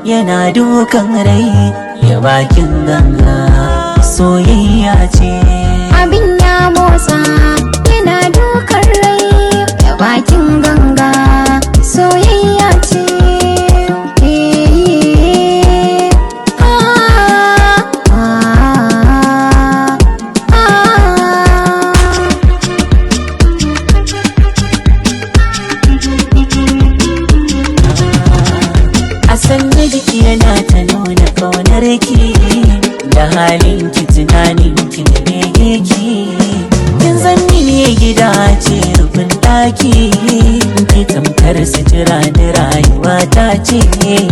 Yana dukan rai ya bakin ganga, soyayya ce. Abin ya motsa, yana dukan rai da bakin ganga, soyayya ce. Eh, ah, ah, ah. A sanna jiki yana ta nuna kaunar ki, da halin ki, tunanin ki da bege ki. Kin zanni ne gida ce, rufin daki ki, tamkar sutura da rayuwa ta ce. Eh,